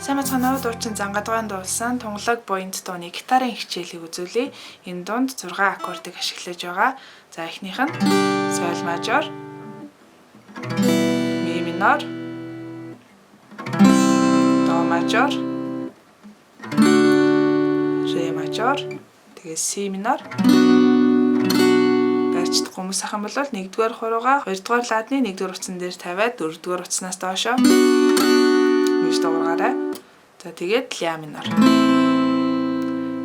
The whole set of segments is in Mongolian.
Сайн байцгаана уу? Дуучин Зангадгаан дуулсан Тунгалаг буянт дууны гитарын хичээлийг үзүүлье. Энэ дунд 6 аккордыг ашиглаж байгаа. За эхнийх нь соль мажор, ми минор, до мажор, ре мажор, тэгээ си минор. Барьж чадахгүй хүмүүс ах юм бол 1-р хурууга 2-р ладны 1-р утсан дээр тавиад 4-р утснаас доошоо ингэж дуугаргаарай. За тэгээд ля минор.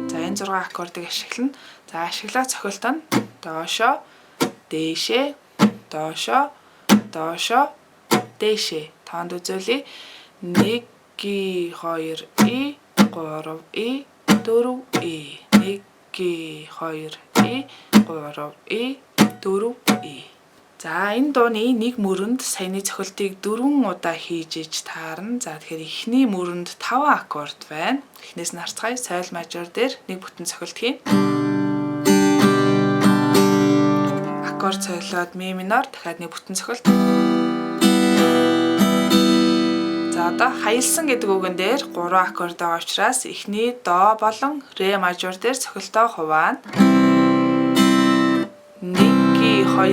За энэ 6 аккордыг ашиглана. За ашиглаа цохилт нь доошоо, дээшээ, доошоо, доошоо, дээшээ. Тоонд үзүүлье. 1 2 и 3 и 4 и 1 2 и 3 и 4 и. За энэ дууны нэг мөрөнд саяны цохилтыг 4 удаа хийж иж таарна. За тэгэхээр эхний мөрөнд 5 аккорд байна. Эхнээс нь харцгаая. Соль мажор дээр нэг бүтэн цохилт хийн. Аккорд солиод ми минор, дахиад нэг бүтэн цохилт. За одоо хаялсан гэдэг үгэн дээр 3 аккорд байгаа учраас эхний до болон ре мажор дээр цохилтоо хуваана. 1 2 и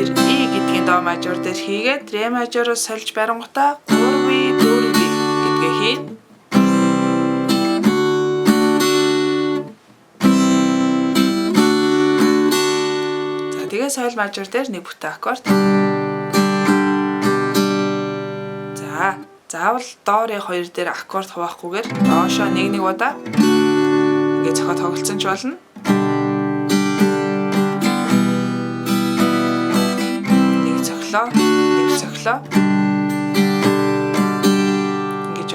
гэдгийн до мажор дээр хийгээд ре мажороос сольж барингуудаа 3 и 4 и гэдгээ хийн. За тэгээ соль мажор дээр нэг бүтэн аккорд. За заавал до ре 2 дээр аккорд хуваахгүйгээр доошоо нэг нэг удаа ингээд цохиод тоглолцсон ч болно. Нэг цохлоо ингэж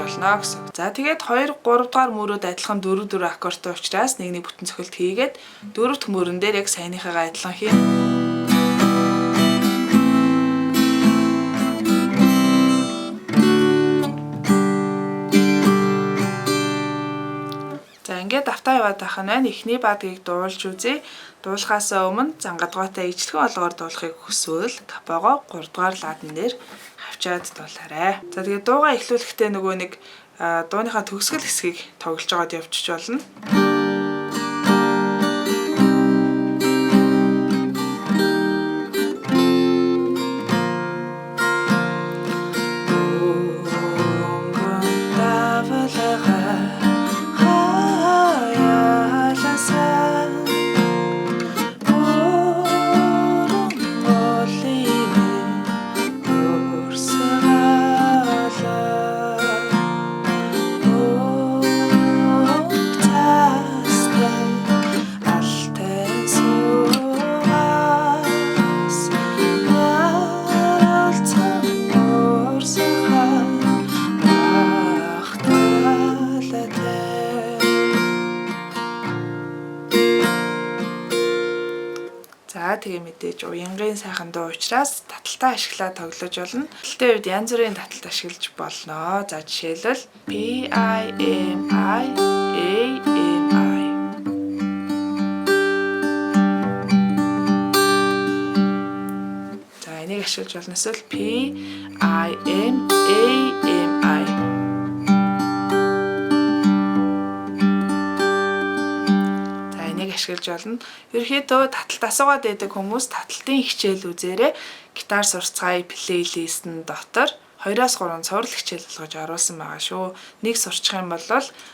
болно гэсэн. За тэгээд 2 3 дугаар мөрөд адилхан 4 4 аккордтой учраас нэг нэг бүтэн цохилт хийгээд 4 дахь мөрөн дээр яг саяныхаагаа адилхан хийн. За ингээд давтаа яваад байх нь байна. Эхний бадгийг дуулж үзье. Дуулахаас өмнө зангадгаатай ижлэгэн олгоор дуулахыг хүсвэл капого 3 дугаар ладан дээр хавчаад дуулаарай. За тэгээд дуугаа эхлүүлэхдээ нөгөө нэг дууныхаа төгсгөл хэсгийг тоглож байгаад явчих болно. За тэгээ мэдээж уянгийн сайхан дуу учраас таталтаа ашиглаад тоглож болно. Таталтын хувьд янз бүрийн таталт ашиглаж болно. За жишээлбэл P I M I A M I. За энийг ашиглаж болно. Эсвэл P I M A M I. Ашиглаж болно. Ерөнхийдөө таталт асуугаад байдаг хүмүүс таталтын хичээл үзээрэй. Гитар сурцгаая плейлистэн дотор 2-3 цуврал хичээл болгож оруулсан байгаа шүү. Нэг сурчих юм бол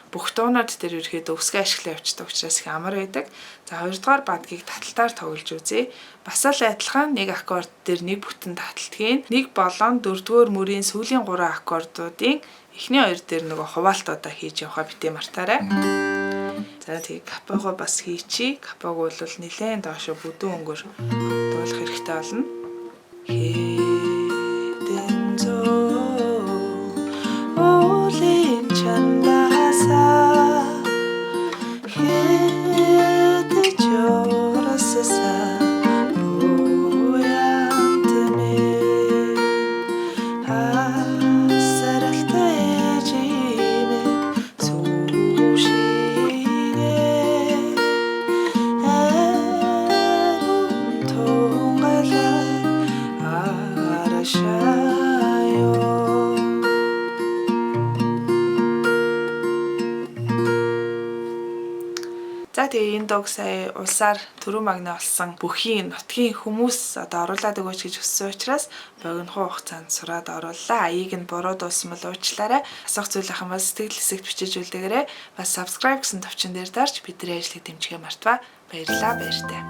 бүх дуунууд дээр ерөнхийдөө өсгөө ашиглаа явчихдаг учраас их амар байдаг. За 2-р бадгийг таталтаар тоглож үзье. Бас л адилхан нэг аккорд дээр нэг бүтэн таталт хийн. 1 болон 4-р мөрийн сүүлийн 3 аккордуудын эхний 2 дээр нөгөө хуваалтуудаа хийж явахаа битгий мартаарай. За тэгээ капого бас хийчи. Капог бол нэлээд доошо бүдүүн өнгөөр дуулах хэрэгтэй болно. Хэдэн зуун уулын чандаасаа хэдэж урассан буянт минь хасралтай жимээ сүшигээ ариун тунгалаг. За, тэгээ энэ дууг сая улсаар түрүү магна олсон бүхийн нутгийн хүмүүс одоо оруулаад өгөөч гэж хүссэн учраас богинохон хугацаанд сураад орууллаа. Аяыг нь буруу дуусан бол уучлаарай. Асуух зүйл ах юм бол сэтгэл хэсэгт бичиж үлдээгээрэй. Бас subscribe гэсэн товчон дээр дарж бидний ажлыг дэмжихээ мартваа. Баярлалаа, баяртай.